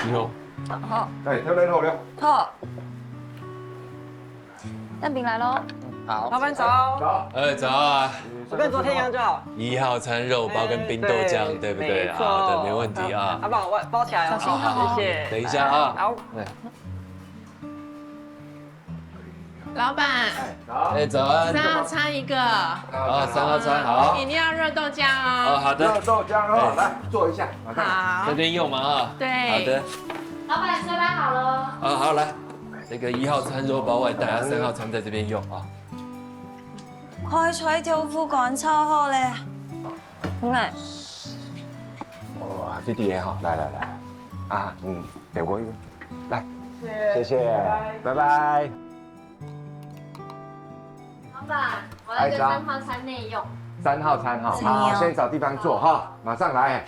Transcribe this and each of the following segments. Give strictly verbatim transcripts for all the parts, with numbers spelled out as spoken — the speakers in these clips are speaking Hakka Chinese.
你好。好。哎，挑人好了。好。蛋饼来喽。好。老板早。早。哎，早啊。我跟昨天一样就好。一号餐肉包跟冰豆浆，哎，对，对不对？没错。啊，对，没问题啊。阿宝，我包起来哦。小心哦。谢谢。等一下啊。好。哎。 老板，哎，早安。三号餐一个。啊，三号餐，好。饮料热豆浆哦。哦，好的。热豆浆哦，哎。来，坐一下，马上。好。这边用嘛，啊。对。好的。老板，你车牌好了。啊，好，来。这个一号餐肉包外带啊，三号餐在这边用啊。开菜豆腐干炒好了。来。哦，弟弟也好，来来来，啊，嗯，给我一个，来，谢谢，拜拜。 老板，我要一个三号餐内用。三号餐哈，好，先找地方坐哈，马上来。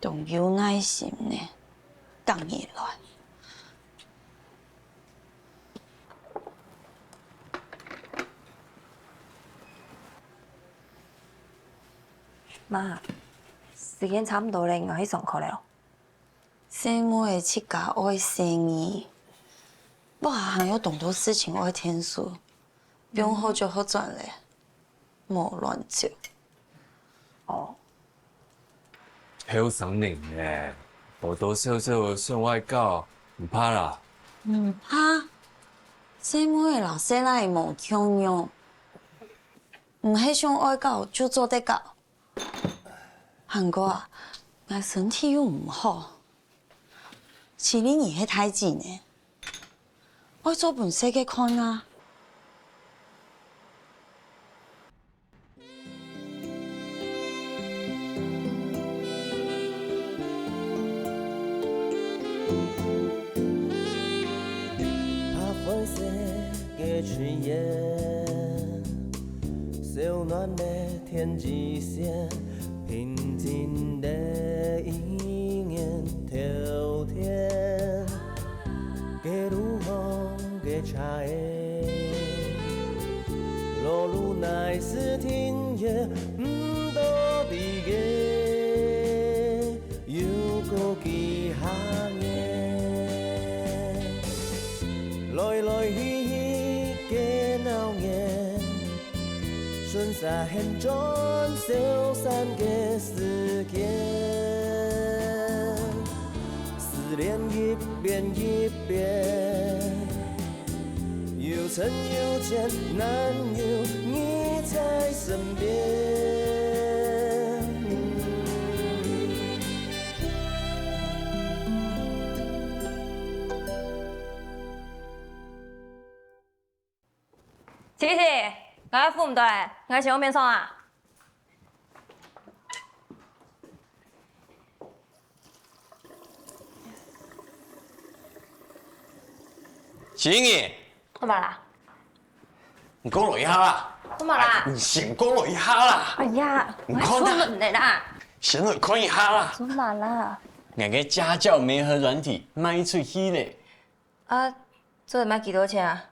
当有耐心呢，等你来。 媽，時間差毋多咧，𠊎去上課咧哦。細妹仔自家愛細義，屋下還有當多事情愛𢯭手，放好就好轉咧，莫亂走。哦。後生人呢，多多少少會受外教，毋怕啦。毋怕？細妹仔摎細倈仔無共樣， 毋係想愛搞就做得搞。還過啊，𠊎身體又毋好，徐麗儀係大姊呢，愛做分細个看啊。 白灰色个炊煙，燒暖个天際線，平靜个一年秋天，街路項个車仔，路路乃是田野，毋多比个。 又過幾下年，來來去去个鬧熱，順續現轉消散个時間。思念一遍一遍， 有深有淺，難有你在身邊。琪琪，𠊎赴毋著，𠊎先去便所啊。 徐麗儀，做麼啦？你過來一下啦！做麼啦？哎，你先過來一下啦！哎呀，你看啊，𠊎出門个啦！先來看一下啦！做麼啦？𠊎个家教媒合軟體賣出去咧！啊，這賣幾多錢啊？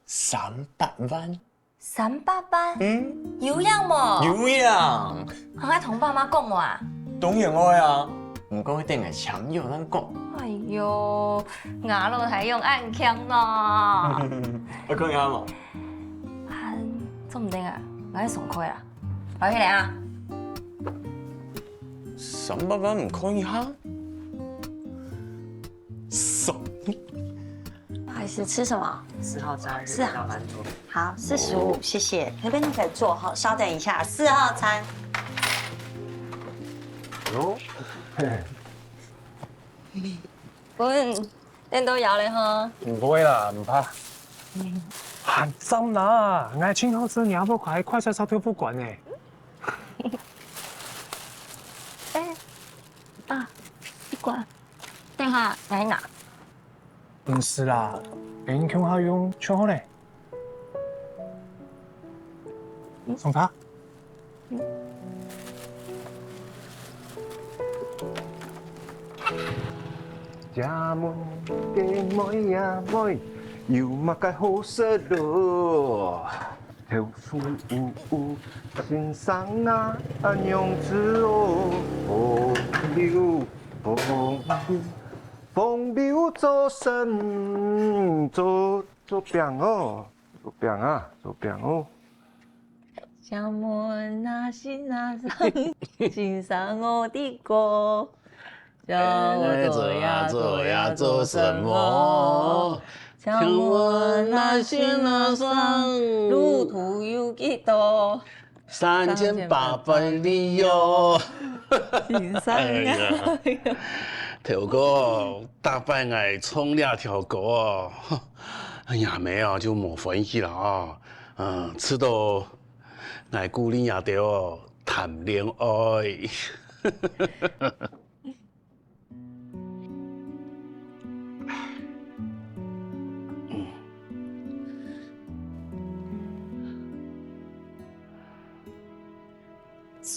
三百萬。 三百萬？嗯。有影無？有影。還愛同爸媽講無啊？當然愛啊，毋過等𠊎簽約正講。哎喲，𠊎老弟用恁強呢。愛看下無？啊，做毋得啊，𠊎愛上課啊，𠊎去咧啊。三百萬毋看一下？爽。不好意思，吃什麼？四號餐，四號餐。 好，四十五，謝謝。那邊你可以坐哈，稍等一下，四號餐。喲，嘿，等到枵咧吼。毋會啦，毋怕。還早啦，𠊎盡好食若屋下快脆炒豆腐乾呢。哎，啊，一罐，等下來拿。毋使啦，𠊎共下用就好咧。送茶。姐妹，姊妹啊，妹，有麼个好食咯？豆腐，先生啊，啊，娘子哦，風流，風流。 風流做生，做，做餅哦，做餅啊，做餅哦。請問哪時哪生，先生我的哥？叫我做呀做呀做什麼？請問哪時哪生，路途有幾多？ 三千八百里喲。先生啊。哎呀，頭哥，逐擺𠊎唱這條歌哦，哎呀，阿姆哦就無歡喜啦哦。嗯，直到𠊎鼓勵佢兜哦談戀愛。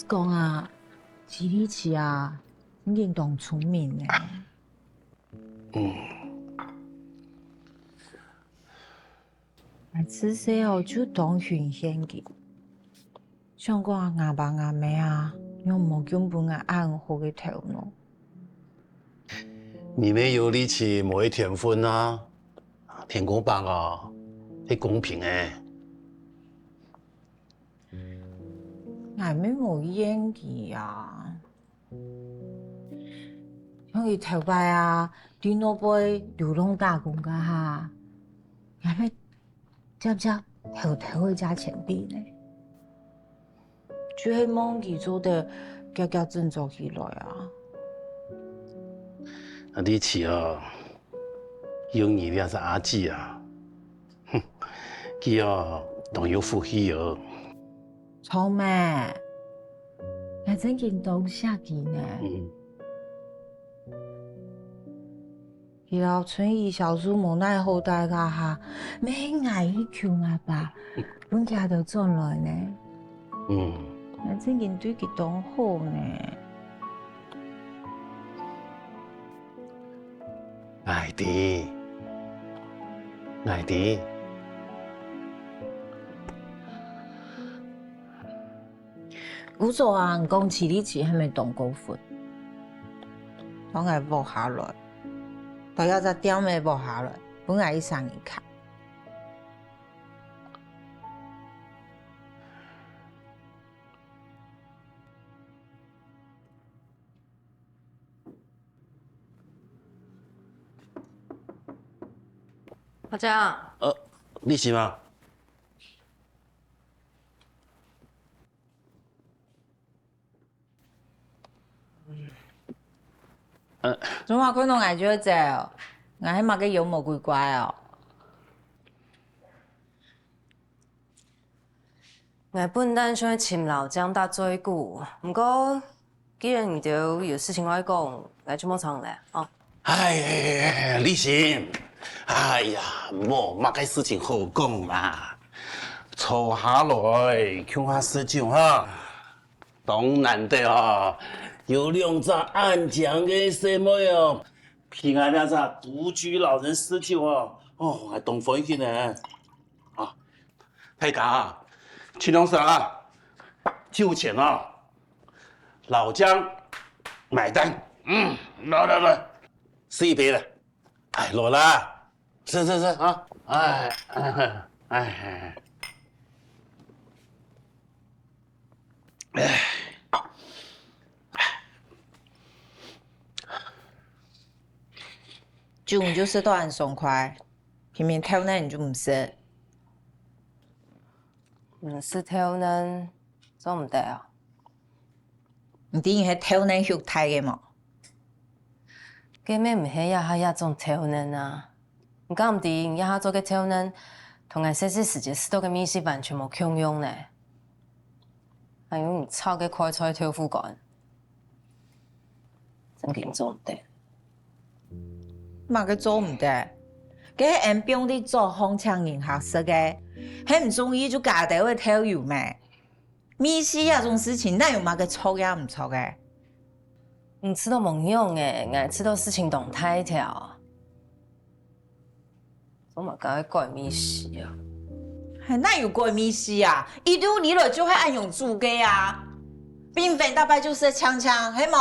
講啊，徐立奇啊，你當聰明呢。嗯。𠊎自細哦就當欣羨佢。 想講𠊎爸𠊎姆啊，仰無降分𠊎恁好个頭腦。你乜有力氣無个天分啊，天公伯啊，係公平个。𠊎乜無怨佢啊。 像佢頭擺啊，在外背流浪打工該下，𠊎乜輒輒偷偷仔借錢分佢呢。就係望佢做得遽遽振作起來啊。啊，立奇哦，有你這隻阿姊啊，哼，佢哦，當有福氣哦。 著咩？𠊎正經當惜佢呢。嗯。佢摎春姨、小叔無奈何戴該下，乜𠊎去求𠊎爸，分佢兜轉來呢。嗯。𠊎正經對佢當好呢。 𠊎知，𠊎知。古早啊，人講徐立奇係毋係當過分？當𠊎活下來，到這隻店仔活下來，分𠊎一儕人看。 阿正。呃，你是嗎？呃。做麼看到𠊎就會走？𠊎係麼个妖魔鬼怪哦？ 𠊎本打算尋老張打嘴鼓，毋過既然你兜有事情愛講，𠊎就無唱了，哦。哎，立奇，哎呀，無麼个事情好講啦，坐下來，共下食酒哈。當難得哦，有兩隻恁靚个細妹哦，陪𠊎這隻獨居老人食酒哦，哦，𠊎當歡喜呢。啊， 大家啊，盡量食啊，酒錢啊，老張買單。嗯，來來來，食一杯了。哎，來啦，食食食啊！哎哎哎，酒你就食到恁爽快，偏偏豆奶你就毋食。 毋食豆奶做毋得啊？你知你係豆奶畜大个無？該乜毋係這下這種豆奶啊！你敢毋知你這下做个豆奶，同𠊎細細時節食到个味緒完全無共樣呢！還有你炒个快菜豆腐乾，正經做毋得。麼个做毋得？該恁放在桌項請人客食个，係毋中意就加兜仔豆油咩？味緒這種事情，哪有麼个著也毋著个？你知道無用欸，𠊎知道事情當大條。做麼个愛改味緒啊？還哪有改味緒啊？一路以來就係恁樣煮个啊！冰粉大伯就係淨淨，係無？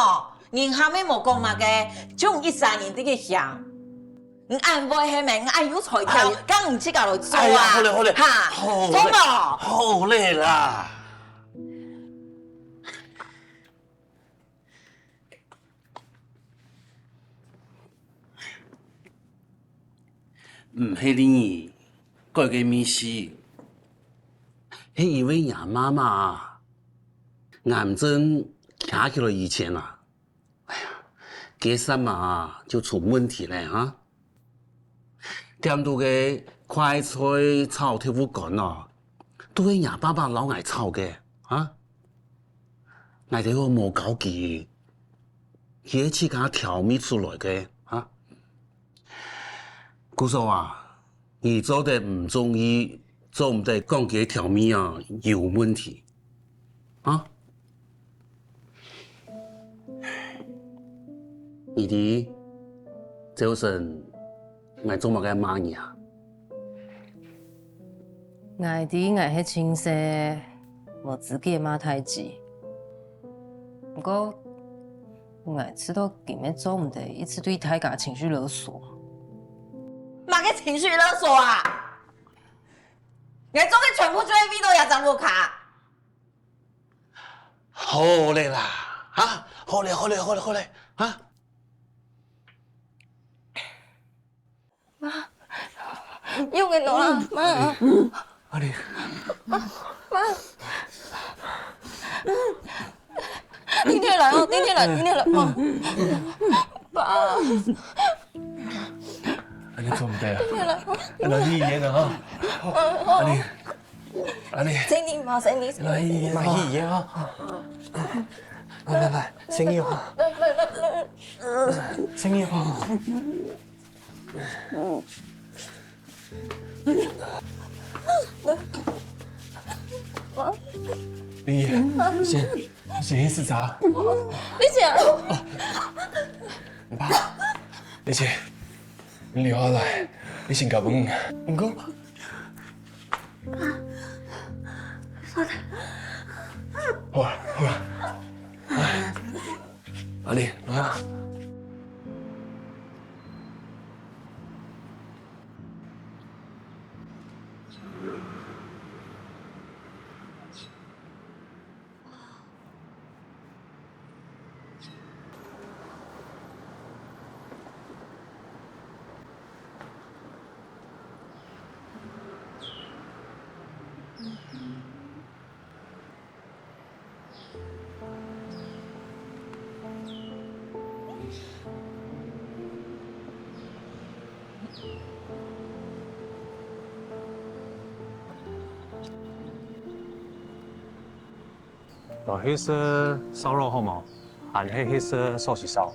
人客乜無講麼个，就一儕人在該香。 你恁會係咩？你恁有才調，哎呀，該你自家來做啊！哎呀，好咧，好咧，哈，好咧，通無？好咧啦！毋係你改个味緒，係因為若媽媽啊，癌症徛起來以前啊， 哎呀，該煞猛啊就出問題咧哈！店肚个快菜炒豆腐乾哦，都係若爸爸摎𠊎炒个哈！𠊎兜又無教佢，佢係自家調味出來个哈！故所啊， 你做得毋中意，做毋得講佢个調味啊有問題，啊？你知朝晨𠊎做麼个罵你啊？𠊎知𠊎係盡細，無資格罵大姊。毋過，𠊎知道今日做毋得一直對大家情緒勒索。 麼个情緒勒索啊？𠊎做个全部就係為著這隻屋下。好咧啦，哈，好咧，好咧，好咧，好咧，哈。媽，用个喏啦，媽。阿麗，媽。 定定來哦，定定來，定定來，哦。爸。恁樣做毋得啊！定定來，哦。愛來去醫院啊，哈！阿麗，阿麗，生日嘛，生日。來去醫院啊！來去醫院啊！來來來，生日啊！來來來來。生日啊！ 麗姐，先，先去食茶。麗姐，你爸，麗姐，你留下來，你先搞分。毋過，好了，好了，來，阿麗，來啊。 來去食燒肉好無？還係去食壽喜燒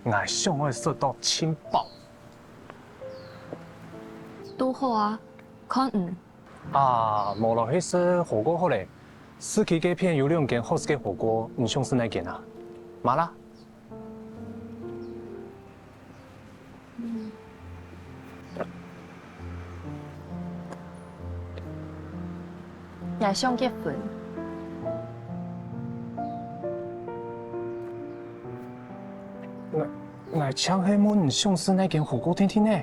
？𠊎想愛食到盡飽。都好啊，看你。 啊，無來去食火鍋好咧。市區該片有兩間好食个火鍋，你想食哪間啊？麻辣。𠊎想結婚。𠊎，𠊎淨係問你想食哪間火鍋定定呢？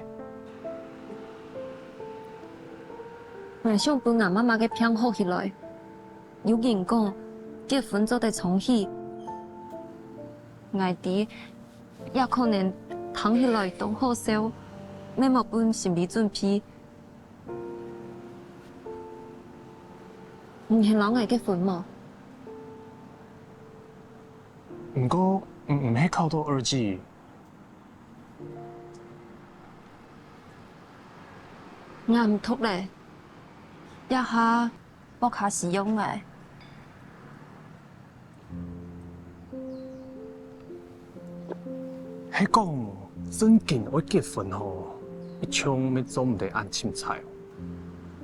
𠊎想分吾媽媽个病好起來。有人講，結婚做得長喜。𠊎知，也可能聽起來當好笑，乜無分心理準備。你肯摎𠊎結婚無？毋過，你毋係考到二技。 𠊎毋讀咧，這下屋下需要𠊎。係講正經愛結婚吼，一向乜做毋得恁凊彩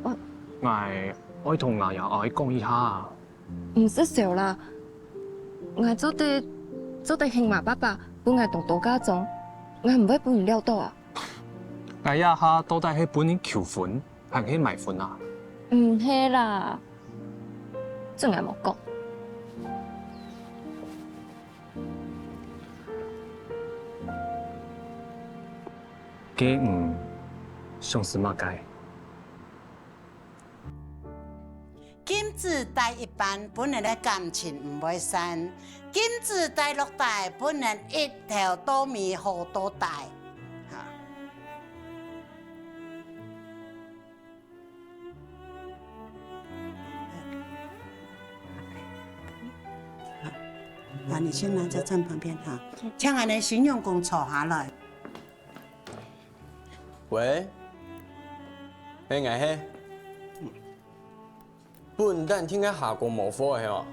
哦。𠊎愛同𠊎爺哀講一下啊。毋使愁啦，𠊎做得，做得喊吾爸爸分𠊎當多嫁妝，𠊎毋會分你尞到啊。𠊎這下到底係分人求婚，還係買婚啊？毋係啦，這𠊎無講。該你想食麼个？ 金子戴一半，分人个感情毋會散；金子戴落袋，分人一頭到尾好到大。哈。好，你先拿在正旁邊哈，請恁呢新娘公坐下來。喂，係𠊎係。 本旦聽个下個無貨係哦，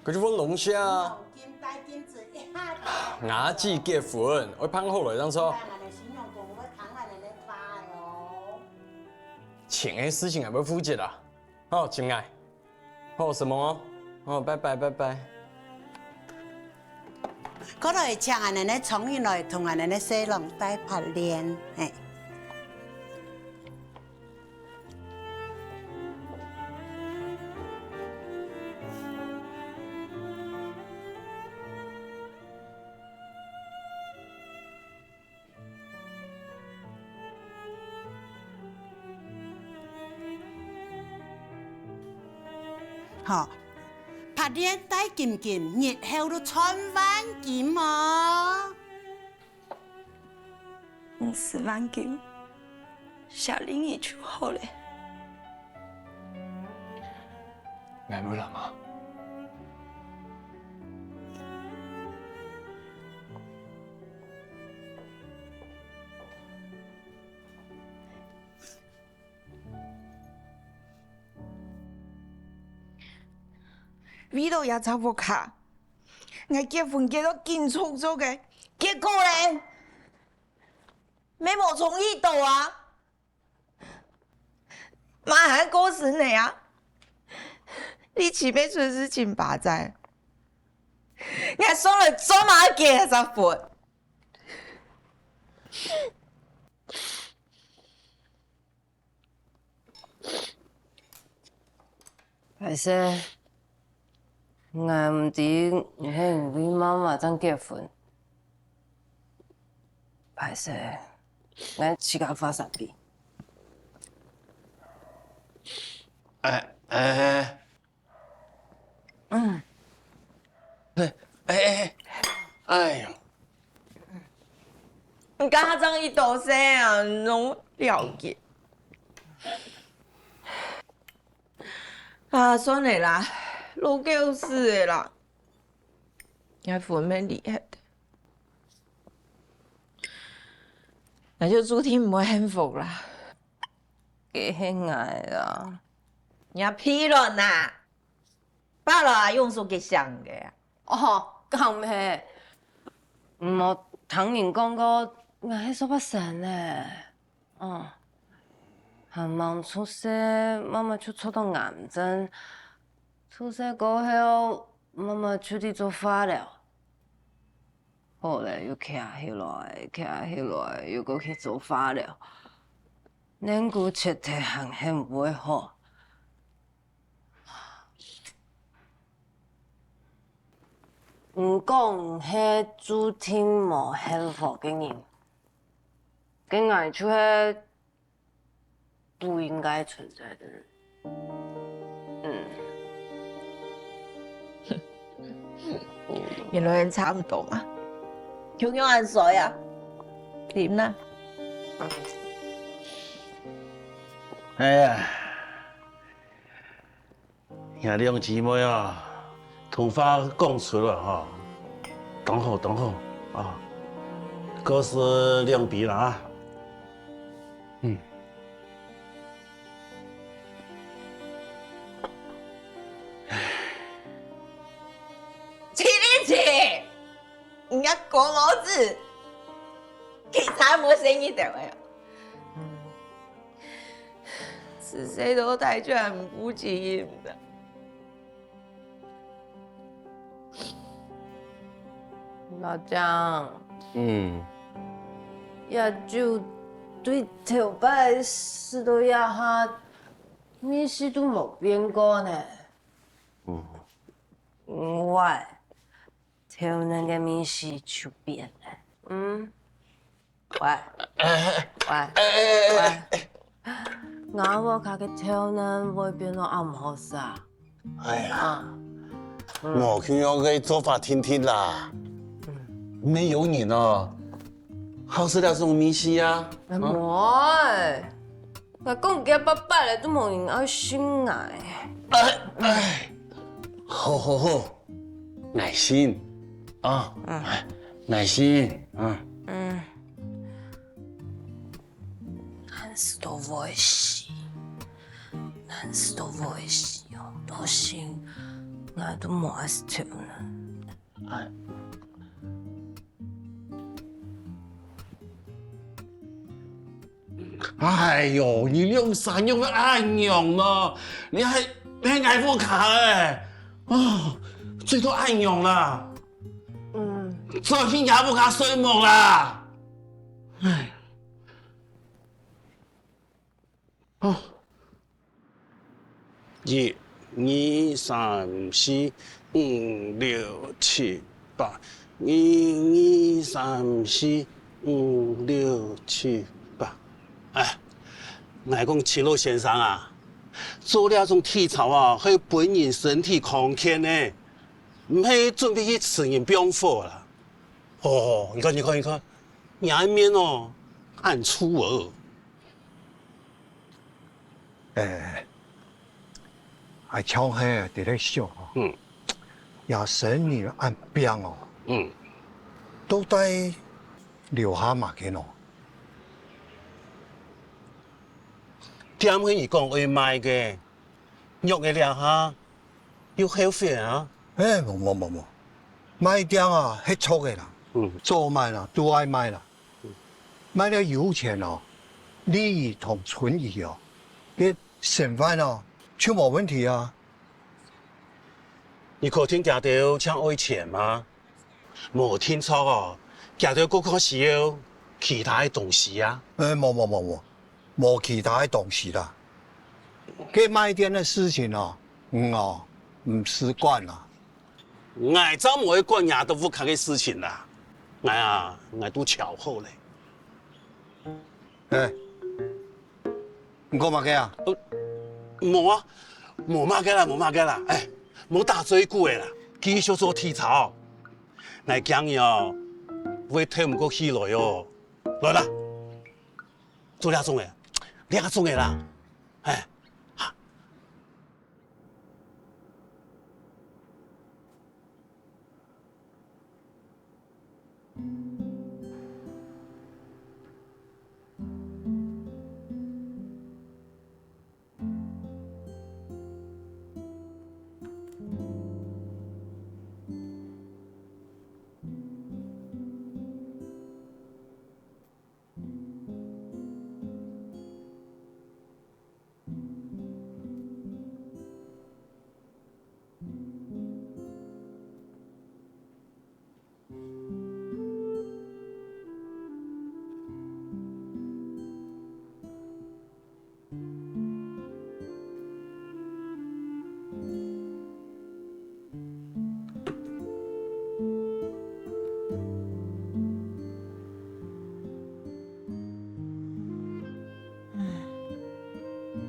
該就分龍蝦啊。吾姊結婚，愛辦好來正做。錢个事情𠊎會負責啊。好，請𠊎。好，承蒙哦。好，拜拜，拜拜。過來請恁呢个長英來同恁呢个細郎戴袚鍊，嘿。 好，袚鍊戴金金，日後都賺萬金哦。 五十萬金，寫日語就好了。𠊎會摎啊。 為著這隻屋下，𠊎結婚結到緊促促个，結果咧，乜無中意著啊！嘛還過身了啊！你姊妹出事情發財，𠊎算來做麼个結這隻婚？ 歹勢，𠊎毋知你係因為媽媽正結婚。歹勢，𠊎自家發生个。哎，哎， 嗯。哎，哎，哎，哎喲。你剛剛這樣一多歲啊，你攏了解。啊，算了啦，老狗屎了啦，也分你離開。那就注定毋會幸福啦。該係𠊎啦。你屁卵啊！ 爸老啊，用手个想个。哦，敢係？毋過聽人講過，𠊎係手發痠呢。哦，還吂出世，媽媽就著到癌症。出世過後，媽媽就去做化療。 好了，又徛起來，徛起來，又過去做化療。恁久絕對還係毋會好。毋過你係注定無幸福个人，該𠊎就係 不應該存在的人。嗯。原來差毋多嘛。共樣恁衰啊！啉啦。哎呀， 𠊎兩姊妹啊，通話講出來吼，當好當好啊，告辭兩位啦啊。嗯。七零七，你个狗毛子，警察無生意的哎呀。自細到大就恁毋負責任个。老張，嗯。這酒對頭擺試到這下，味緒都無變過呢。嗯。嗯，喂，頭兩个味緒就變了。嗯。 喂，喂，喂，𠊎屋下个豆奶會變到恁毋好食啊？哎呀，啊，無共樣个做法定定啦。毋係有人哦，好食這種味緒啊。哎，無欸，𠊎講幾百擺了，都無人愛信𠊎。哎，哎，好好好，耐心啊，耐心啊。嗯。 難死都會死，難死都會死哦！到時𠊎都無愛食豆奶。哎喲，你兩儕仰會恁樣呢？你還，你還愛屋下欸？哦，醉到恁樣啦！嗯。早去若屋下睡目啦！哎。 哦，一、二、三、四、五、六、七、八，二、二、三、四、五、六、七、八。哎，𠊎講，秦老先生啊，做這種體操啊，係分人身體康健呢，毋係準備去㓾人放火啦。哦，你看，你看，你看，若面哦，恁臭哦！ 欸，𠊎常係在該想哦，嗯。這孫女恁病哦，嗯。到底留下麼个呢？店係你講愛賣个，約个這下 又後悔啊？欸，無無無無，賣店啊，係著个啦，嗯。做麼个啦，都愛賣啦。賣了有錢哦，利益同存疑哦，該生活哦，就無問題啊。你確定佢兜淨愛錢嗎？無定著哦，佢兜過較需要其他个東西啊。欸，無無無無， 無其他个東西啦。該賣店个事情哦，嗯哦，毋使管啦。𠊎正無愛管若兜屋下个事情啦。𠊎啊，𠊎都撨好咧。欸，你講麼个啊？呃，無啊，無麼个啦，無麼个啦。欸，莫打嘴鼓仔啦，繼續做體操。𠊎驚你哦，會透毋過氣來哦。來啦！ 做這種个，這種个啦，嘿。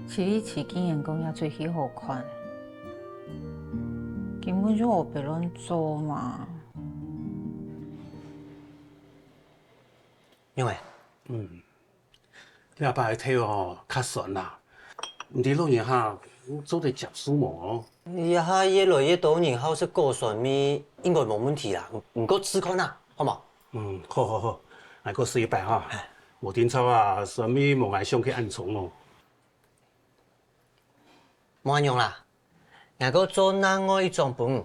七里七竟然講這齣戲好看，根本就烏白亂做嘛。永偉，嗯，這擺个豆哦，較酸啦，毋知老人家做得接受無？這下越來越多人好食果酸味，應該無問題啦。毋，毋過試看啊，好無？嗯，好好好，𠊎過試一擺哈。無定著啊，酸味無𠊎想个恁重哦。無恁樣啦，𠊎過做另外一種分你。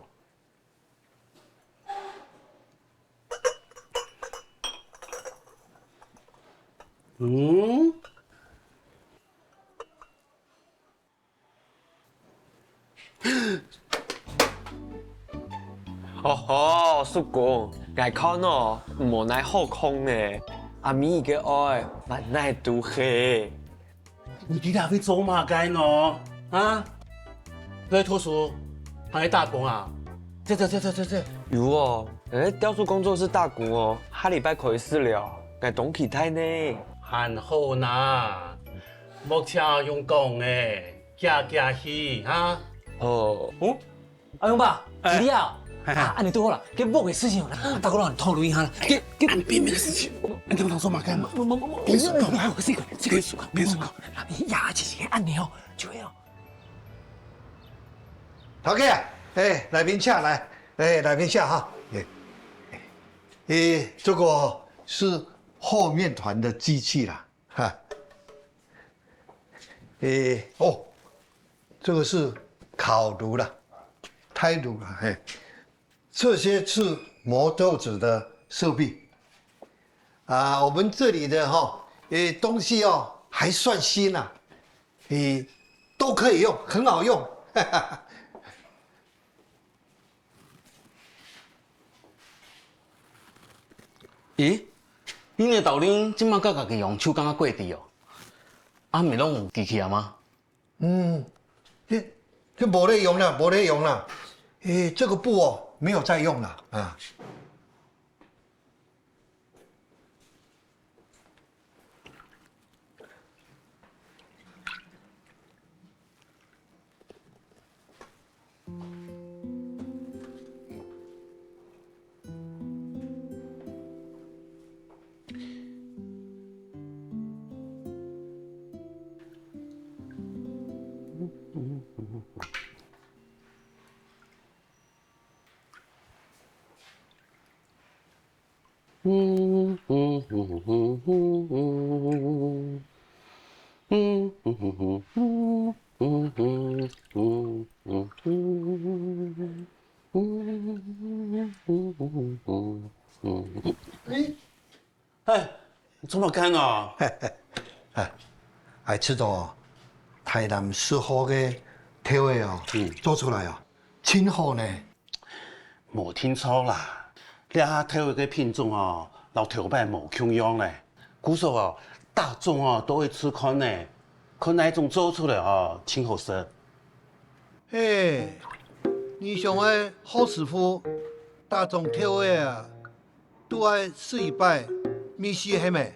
嗯？哦吼，叔公，𠊎看哦，無哪好看呢。阿咪个愛，還哪都係。你在這位做麼个呢？啊？在讀書，還在打工啊？這這這這這這。有哦，𠊎在雕塑工作室打工哦，下禮拜開始了，𠊎當期待呢。還好啦，莫淨用講个，遽遽去哈。哦。哦， 阿勇伯，哎。你啊，嘿嘿。啊，恁樣就好啦，該屋个事情，大家人討論一下啦。該該平民个事情，恁樣當做麼个嘛？無無無無，別說講，別說講，別說講。呀，其實恁樣哦，就會哦。陶哥，哎，來賓請，來，哎，來賓請哈。哎，哎，這個是和麵團的機器啦，哈。哎，哦，這個是烤爐啦，台爐啦，嘿。這些是磨豆子的設備。啊，我們這裡的哈，誒，東西哦，還算新啊，誒，都可以用，很好用。咦，你个豆奶這馬个个樣就剛剛過去哦，啊，毋係攏有機器啊嗎？ 嗯，這這無咧用啦，無咧用啦。誒，這個布哦，沒有在用啦，啊。哎，做麼个哦？哎，𠊎知道哦，台南十號个豆仔哦，嗯。做出來哦，真好呢。無定著啦，這下豆仔个品種哦，摎頭擺無共樣咧。故所哦，逐種哦都愛試看呢，看哪種做出來哦，真好食。嘿，你想愛好師傅，逐種豆仔啊， 都愛試一擺，味緒係無？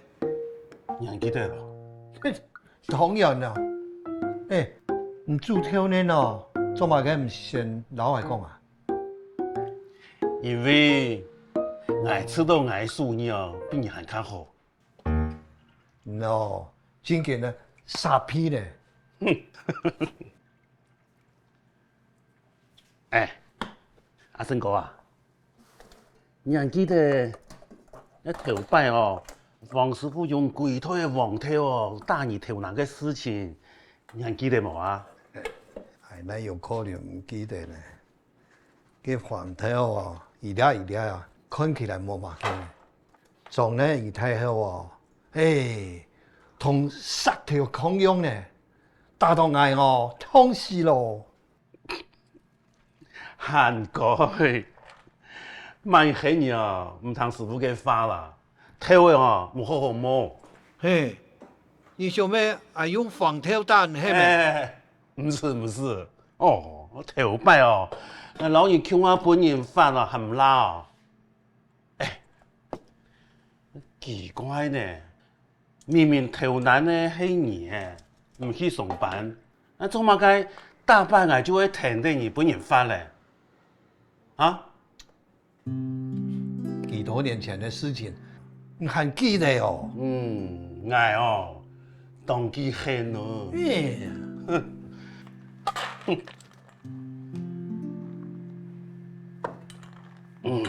你還記得無？當然啦。哎，你煮豆奶哦，做麼个毋先摎𠊎講啊？因為𠊎知道𠊎手藝哦，比你還較好。喏，真經个沙鼻呢。哎，阿勝哥啊， 你還記得，該頭擺哦，黃師傅用幾袋个黃豆哦，打你頭那个事情，你還記得無啊？哎，哪有可能毋記得呢？該黃豆哦，一粒一粒啊，看起來無麼个呢。種了一大後哦，哎，同石頭共樣呢，打到𠊎哦，痛死咯！ 還過，麼个人啊，毋聽師傅个話啦，豆仔啊，莫好好摸。嘿，你想愛𠊎用黃豆打你係無？哎，毋係，毋係。哦，頭擺哦，𠊎摎你共下分人罰啊，還毋罅哦。哎，奇怪呢， 明明頭那个係你欸，毋去上班，啊做麼个逐擺𠊎就會跈等你分人罰咧？啊？幾多年前的事情，你還記得哦？嗯，𠊎哦，當記恨哦。哎呀。 嗯。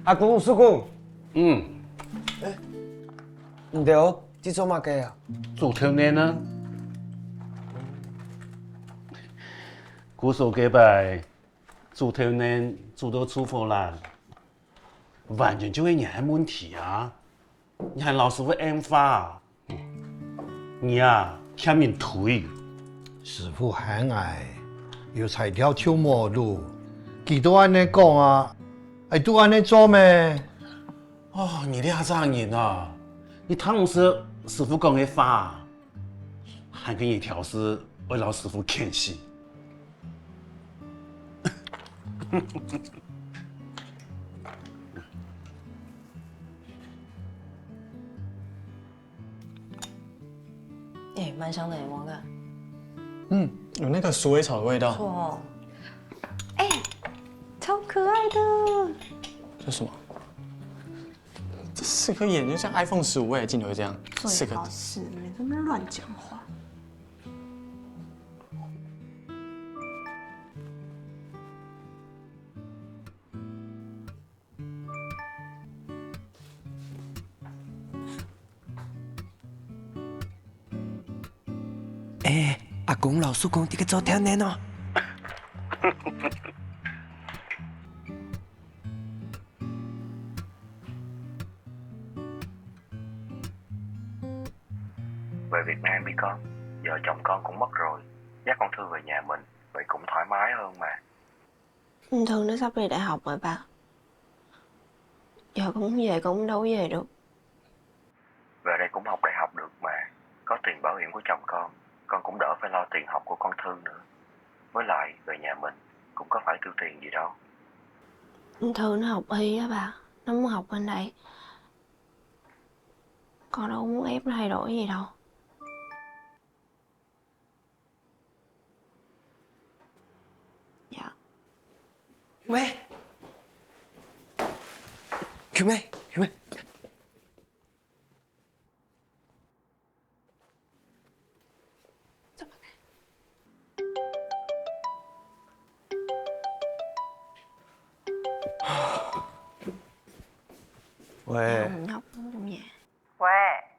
阿公、叔公。嗯。你兜在做麼个啊？煮豆奶啊。故所該擺煮豆奶煮到臭火爛，完全就係你个問題啊！ 你還摎師傅冤枉啊？你啊，欠人推。師傅喊𠊎，有材料就無路，佢都恁樣講啊，𠊎都恁樣做咩？哦，你這隻人啊，你聽毋識師傅講个話，還跟你挑事，愛摎師傅譴死。 哎，蠻香的，王哥。嗯，有那個鼠尾草的味道。不錯哦。哎，超可愛的。这是什么？这四颗眼就像iPhone十五未来镜头一样，四颗。最好是，你们在那边乱讲话。 哎，阿公摎叔公在該做調研哦。喂，Việt Nam biết không? Giờ chồng con cũng mất rồi. Dắt con Thư về nhà mình, vậy cũng thoải mái hơn mà. Ừm, thường nó sắp đi đại học rồi ba. Giờ con không về con đâu về được. Về đây cũng học đại học được mà. Có tiền bảo hiểm của chồng con, con cũng đỡ phải lo tiền học của con Thư nữa. Với lại về nhà mình cũng có phải tiêu tiền gì đâu. Ừm, thường nó học y á ba, nó muốn học bên đây. Con đâu muốn ép nó thay đổi gì đâu. Dạ. Kiều Mê! Kiều Mê! Kiều Mê! Ôi. Không, không, không, không nhẹ. 喂，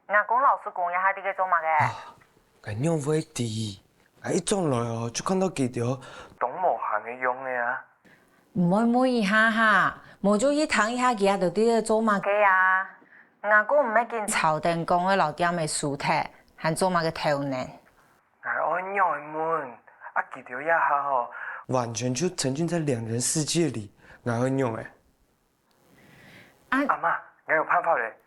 吾公摎叔公這下在該做麼个？啊，𠊎仰會知？𠊎一轉來哦，就看到佢兜當無閒个樣仔啊。毋會問一下哈，無就去聽一下佢兜在該做麼个啊？吾公毋係緊吵等講愛摎店仔收忒，還做麼个頭呢？𠊎愛仰仔問？啊，佢兜這下吼，完全就沉浸在兩人世界裡，𠊎愛仰仔？ 啊。阿嬤，𠊎有辦法咧。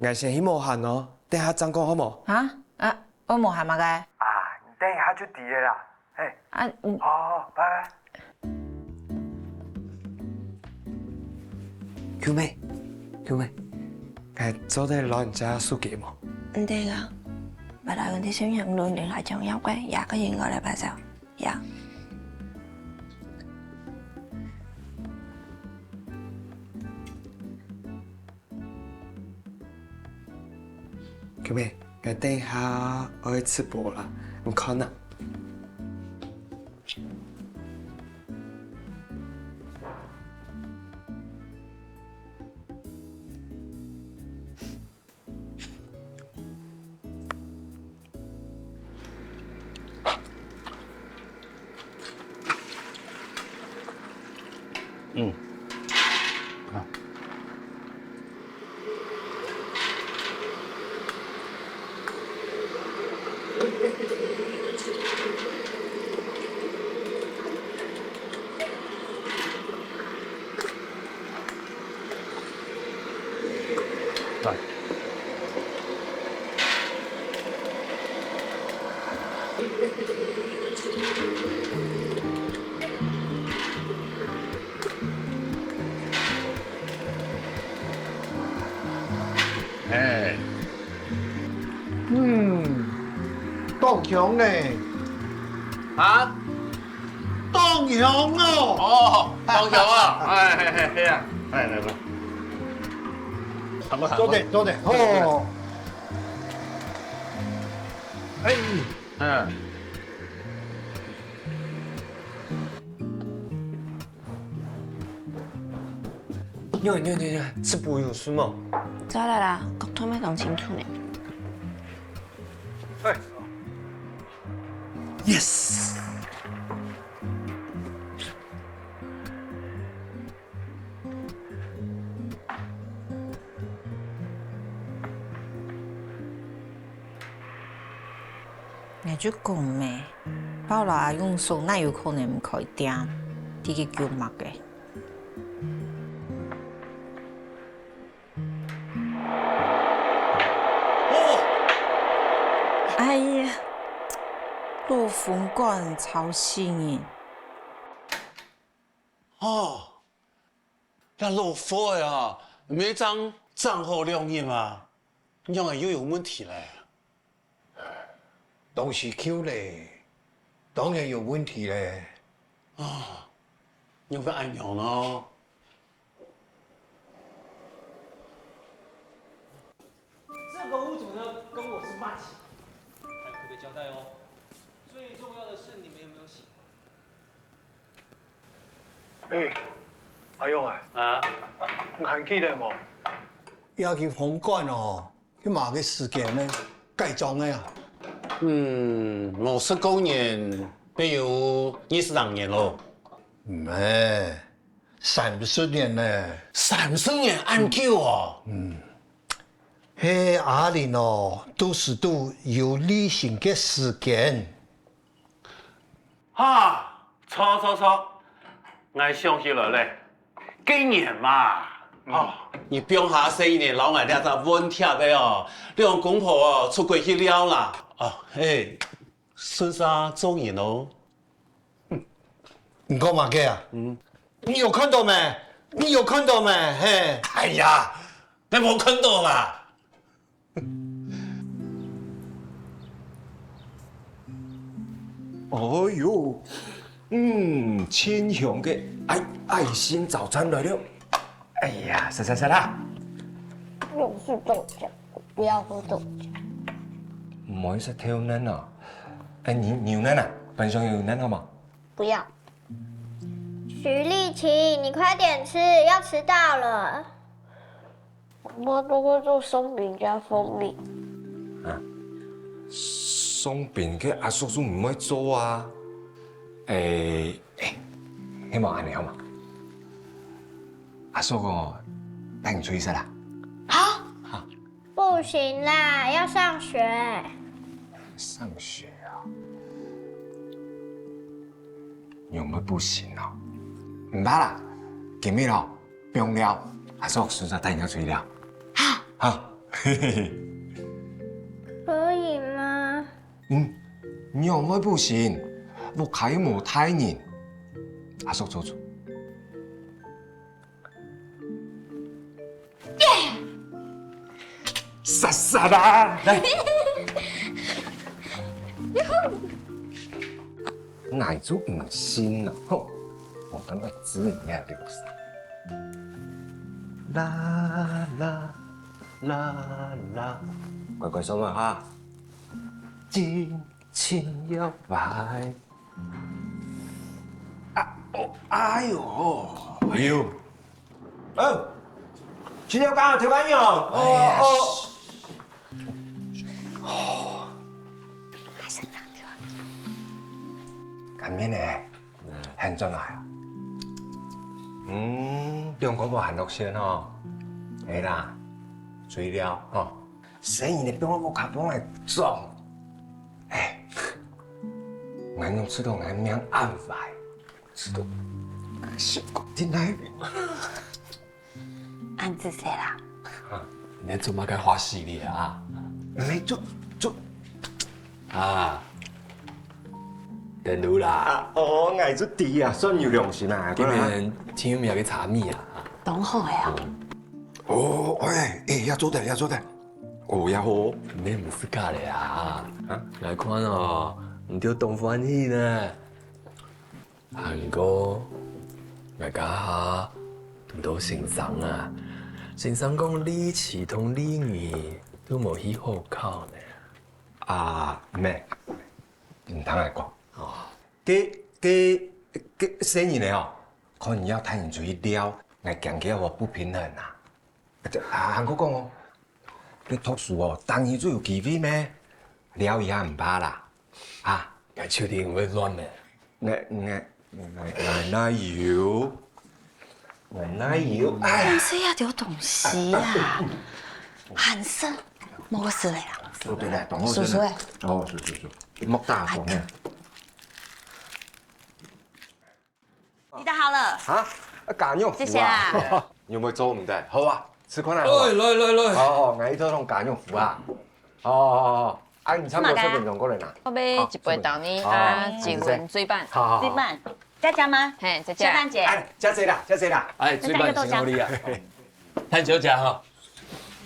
𠊎先去無閒哦，等下正講好無？哈？啊，愛無閒麼个？啊，你等一下就知咧啦。嘿。啊，嗯。好，好，拜拜。Kiều Mê, Kiều Mê,𠊎做得摎你借手機無？毋得啊，𠊎來跟你先用錄音來講，要怪，下個月我來拍照。 呀。Kiều Mê，𠊎等下愛直播啦，你看啊。 嗯。啊。來。 嘿。嗯，當香呢。啊？當香哦。哦，當香啊！哎，嘿，嘿，嘿啊！哎，來，來。坐等，坐等，好。哎。嗯。 你好，你好，你好，直播有事無？走了啦，溝通愛講清楚呢。哎。Yes。 𠊎就講咩，包老阿勇叔哪有可能毋開店，佢个勼麼个？哎呀，落風管吵死人！哦，這落雨个啊，毋係正正好兩日嘛，仰會又有問題咧？當時舊咧，當然有問題咧。啊，仰會恁樣呢？ 这个屋主呢，跟我是骂起。看可不可以交代哦。最重要的是，你们有没有洗？哎，阿勇啊，啊，你還記得無？要去紅館哦，去麼个時間呢？改裝个啊？嗯，五十過年，得有二十零年咯。毋係，三十年呢。三十年恁久哦！係阿玲哦，都係都有旅行个時間。哈，著著著，𠊎想起來咧，該年嘛，哦，你放下細人仔摎𠊎這隻問題个哦，兩公婆哦出國去尞啦，哦，嘿，順續做人哦。你講麼个啊？你有看到沒？你有看到沒？嘿，哎呀，你無看到啦！ 哦喲，嗯，清香个愛愛心早餐來了。哎呀，食食食啦！又是豆浆，不要喝豆浆。毋好意思，挑奶啊。哎，牛牛奶啊，冰箱有奶好嗎？不要。许丽琴，你快点吃，要迟到了。我妈都会做松饼加蜂蜜。松饼个阿叔叔毋會做啊。哎哎，希望恁樣好嗎？阿叔哦，帶你出去食啦。不行啦，要上学。上学啊？你有没有不行啊？毋怕啦，今日咯，不用尞，阿叔叔叔帶你出去尞。哈，嘿嘿嘿。可以吗？嗯，你有没有不行？屋下又無大人。阿叔叔叔。 煞煞啦！來，𠊎就毋信啦，吼！我等下指你个流程。啦啦啦啦，乖乖上網哈，盡情搖擺。啊哦，哎喲，哎喲。 哦，去了，剛好頭發癢。哦哦。乾面呢，還轉來啊？嗯，兩公婆還落線吼。係啦，水了吼。生意呢，放我屋下放來做。哎，𠊎仰知道𠊎命恁壞。 知道。辛苦，真來。恁仔細啦。你做麼个花死你啊？你做做啊，等路啦。啊，哦，𠊎就知啊，算有良心啊，今年天有个茶米啊，當好个啊。哦，哎，哎，也做得，也做得，哦，也好。你毋係假个啊？啊？來看哦，你就當歡喜呢。 還過，𠊎這下堵到先生啊，先生講你試同你二都無戲好考呢。啊，毋係，毋聽𠊎講。哦，該該該細人仔哦，看你愛帶人出去尞，𠊎驚佢會不平衡啊。啊，還過講哦，該讀書哦，當然就有機會咩？尞一下毋怕啦。 啊，該確定會亂咩？𠊎𠊎𠊎𠊎哪有？𠊎哪有？哎，但是要有東西啊，寒舍，莫个事嘞啦。哦對了，懂我叔叔哎，哦，叔叔叔，莫打風哎。 你打好了。啊，家娘府啊，謝謝啦。有沒有做我們的？好啊，吃飯啦。哎，來來來，好，好，𠊎一直同家娘府啊。好好好好，啊，你差不多十分鐘過來啦。我買一杯豆奶，好，啊，一份水粄。好，好，好。水粄，佳佳嗎？嘿，佳佳。小玳姐。哎，佳姐啦，佳姐啦。哎，水粄先好你啊。趁燒食吼。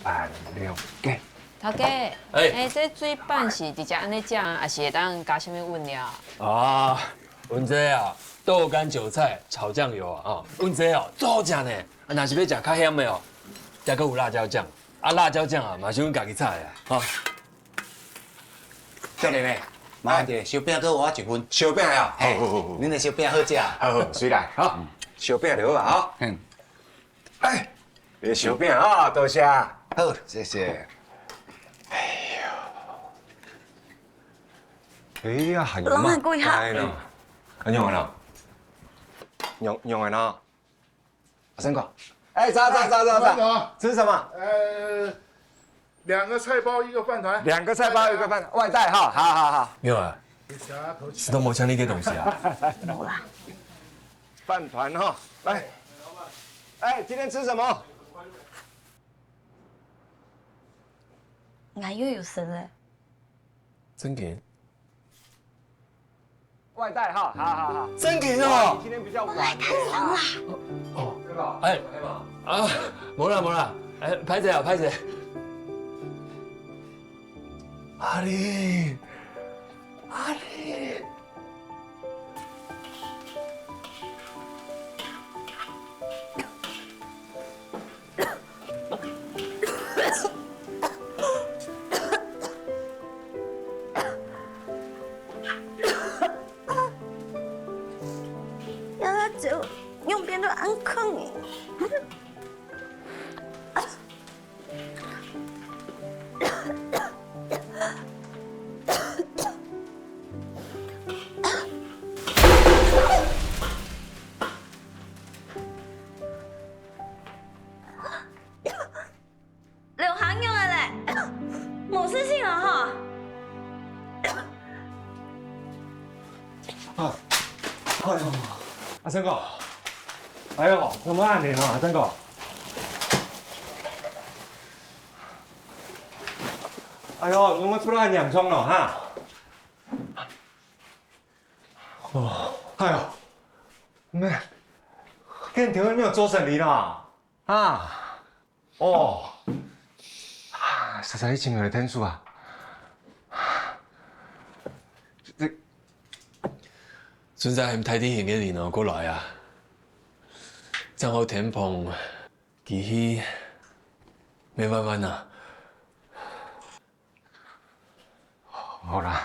哎，了解。頭家，哎。哎，這水粄是直接恁樣食，還是會當加啥物醃料？啊，阮這啊，豆乾韭菜炒醬油啊，啊，阮這哦，足好食呢。啊，若是欲食較鹹的哦，加个有辣椒醬。啊，辣椒醬啊，嘛是阮家己炒的啊，吼。 少年的，麻煩一下，燒餅閣換我一份。燒餅啊，嘿，好，好，好，好。恁的燒餅好食啊。好，好，隨來，吼。嗯。燒餅就好啊，吼。嗯。哎，你的燒餅啊，多謝。好，謝謝。哎喲，哎呀，還有嘛，攏還貴哈。哎喲，恁樣啊，用用的呢。 阿生哥，哎，早早早早早，吃什麼？呃，兩個菜包，一個飯糰。兩個菜包，一個飯，外帶哈，好好好。沒有啊，石頭無請你个東西啊？無啦。飯糰哈，來。哎，今天吃什麼？俺又有事了。真个？ 外帶哈，好好好。真个哦。今天比較晚。外帶上啦。哦，哎，啊，無啦無啦，哎，歹勢啊，歹勢。阿里，阿里。 呀，這樣變到恁空欸。 流行用的嘞，無事情了哈。啊，哎呦，阿生哥，哎呦，怎麼恁樣啊，阿生哥？哎呦，怎麼出來嚴重了哈？哦，哎呦，你，今天你有做生理啦？ 啊，哦，啊，實在係真有天數啊！這，這，春在喊大地形个人哦，過來啊！正好天蓬，佢去，無辦法啊。好啦。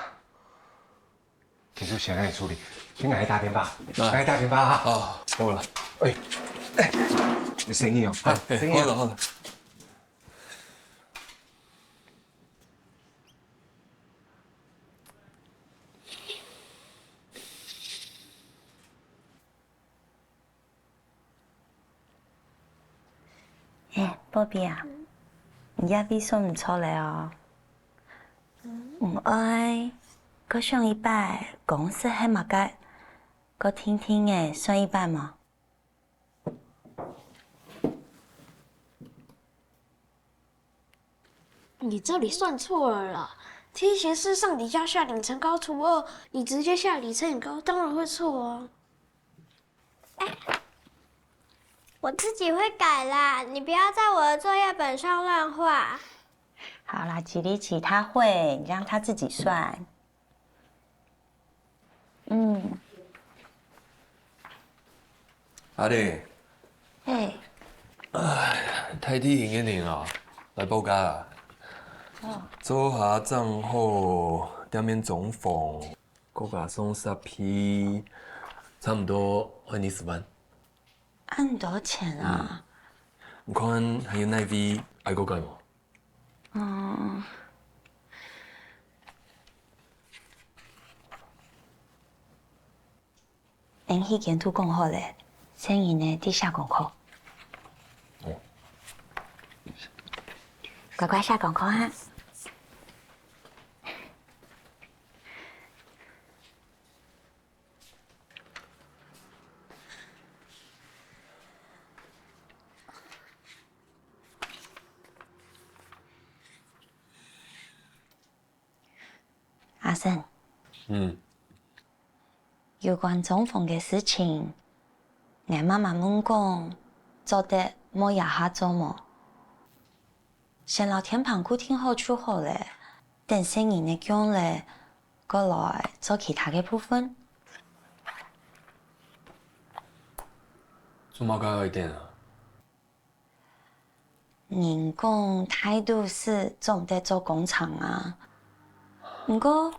技術先來處理，先來打電話，啊。來打電話哈。哦，好了。哎，哎，你生意哦，哈，哎，哎，生意哦。好了，好了。 哎，寶貝啊，你這位算毋著了哦。毋愛，過想一擺，公司係麼个，過定定仔算一擺無？你這裡算錯了啦！梯形是上底加下零乘高除二，你直接下底乘以高，當然會錯啊。 我自己會改啦，你不要在我的作業本上亂畫。好啦，吉利吉他會，你讓他自己算。嗯。阿麗。嘿。哎，大地形个人啊，來報到啊。哦。做下正好，店面裝潢。 閣加上設備，差毋多愛二十萬。恁多錢啊？嗯。你看還有哪位愛過改無？哦。恁去監督講好咧，請你呢，在寫功課。哦。乖乖寫功課哈。阿生，嗯。有關裝潢个事情，𠊎媽媽問講，做得莫這下做無？先摎天棚固定好就好了，等細人仔降了，過來做其他个部分。做麼个愛等啊？ 人講大都市做毋得做工廠啊。毋過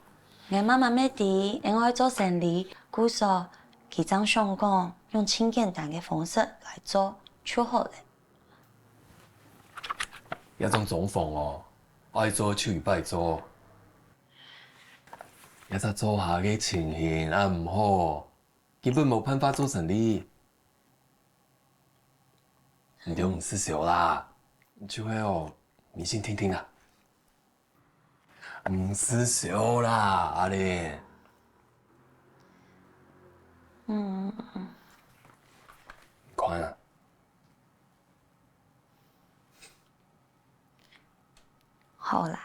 ，𠊎媽媽乜知𠊎愛做生理，故所佢正想講用盡簡單个方式來做就好了。這種裝潢哦，愛做就一擺做。這隻灶下个情形恁毋好，根本無辦法做生理。 你兜毋使愁啦，就係哦，你先聽聽啦。毋使愁啦，阿玲。嗯。你看啊。 好啦。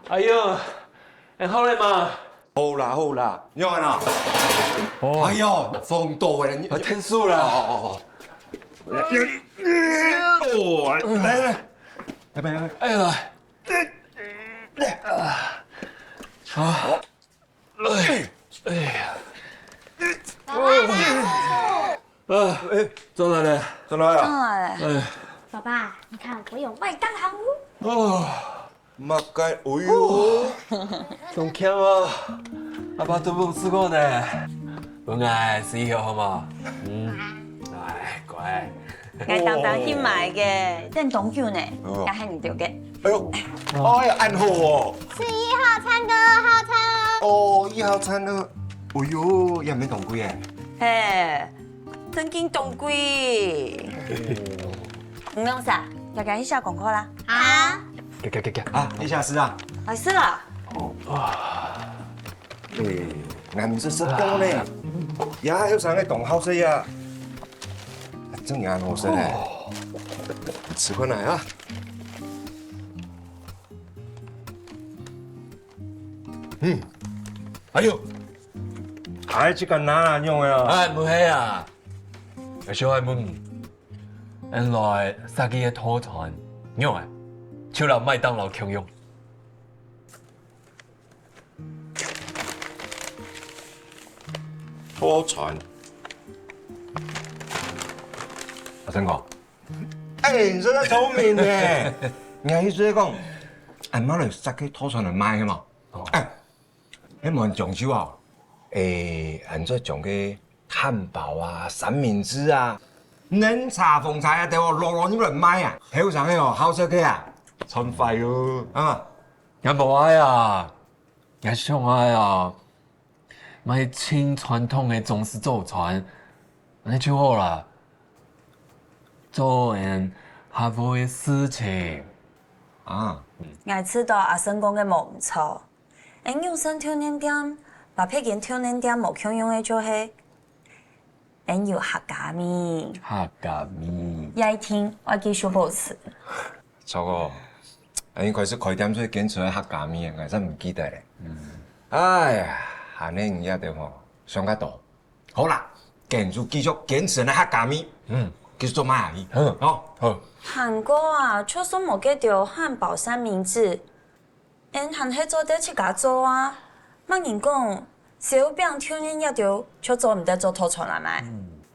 哎喲，恁好了嗎？好啦好啦，仰般啊？哦。哎喲，風大了，你，啊，天數啦。哦哦哦。哦，來來，來來來。哎呀，啊，好。 哎，哎呀。爸爸，啊，哎，轉來了。轉來啊？轉來了。哎。爸爸，你看，我有麥當勞哦。哦。麼个，哎喲。當慶哦，阿爸都無試過呢。分𠊎試一下好無？嗯。哎，乖。 𠊎當當去買个，等當久呢，哦。𠊎喊你兜个。哎喲，哎呀，恁好哦。是一號餐跟二號餐哦。哦，一號餐呢？哎喲，也無當貴耶。嘿，正經當貴。你弄啥？佳佳去寫功課啦。啊？佳佳佳佳，啊，你寫詩啊？來試啦。哦。 哎，𠊎毋識食過呢，也有三个同好食呀，正也好食呢。哦。試看來啊。嗯，哎喲，哎，這個哪樣个啊？哎，毋係啊，𠊎想愛問，恁來設計个套餐，仰仔，就摎麥當勞共樣。 套餐。阿生哥。哎，你真个聰明呢！你个意思係講，恁樣來設計套餐來賣个嘛？哦。哎，該無恁講究啊？哎，恁樣講个漢堡啊、三明治啊、奶茶、紅茶啊，都落落入來賣啊，後生个哦，好食个啊，賺快咯。啊。 𠊎無愛啊，𠊎想愛啊，買盡傳統个中式早餐，恁樣就好啦。做𠊎客戶个事情。啊。𠊎知道阿生講个無毋著，𠊎有算豆奶店，摎別間豆奶店無共樣个就係， 𠊎有客家味。客家味。這一定愛繼續保持。著哦，𠊎開始開店就堅持个客家味，𠊎真毋記得了。嗯。哎呀，恁樣你也著吼，想較多。好啦，今就繼續堅持个客家味。嗯。繼續做嘛？嗯。好。好。還過啊，就算無該兜漢堡三明治， 𠊎還係做得自家做啊。麼人講，燒餅、豆奶這兜就做毋得做套餐來賣？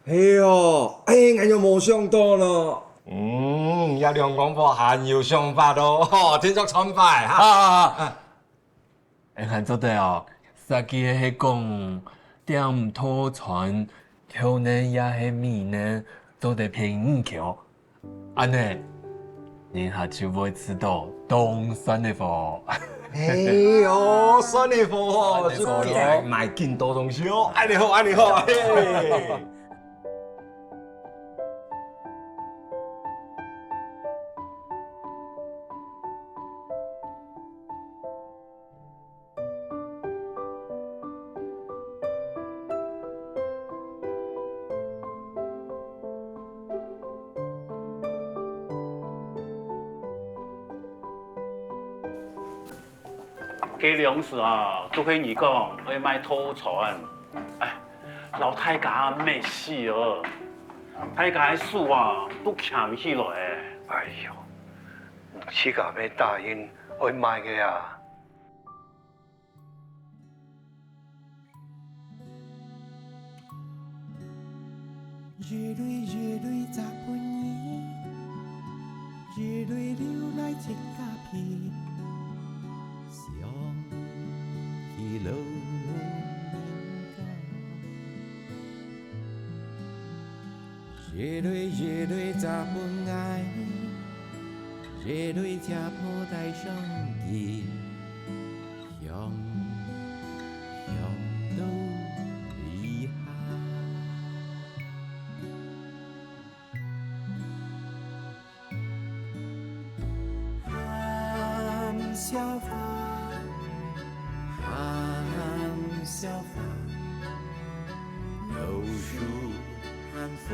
係哦，哎，𠊎又無想到呢。嗯，這兩公婆還有想法哦，吼，定著賺快哈。啊啊啊！𠊎還做得哦，設計个係講，點套餐，豆奶也係米奶，做得便宜兜。 恁樣，人客就會知道當山个貨。哎喲，算你好哦，算你好哦。這個買更多東西哦。恁樣好，恁樣好，嘿。 該兩時啊，都係你講愛賣套餐，哎，摎大家搣死哦！大家个手啊，都攑起來。哎喲，你自家乜答應愛賣个啊？ 一蕊一蕊摘分你，一蕊留來自家鼻，想起老人家。一蕊一蕊摘分𠊎，一蕊姐婆戴上去。 香，香到厲害。含笑花，含笑花，老樹含粉。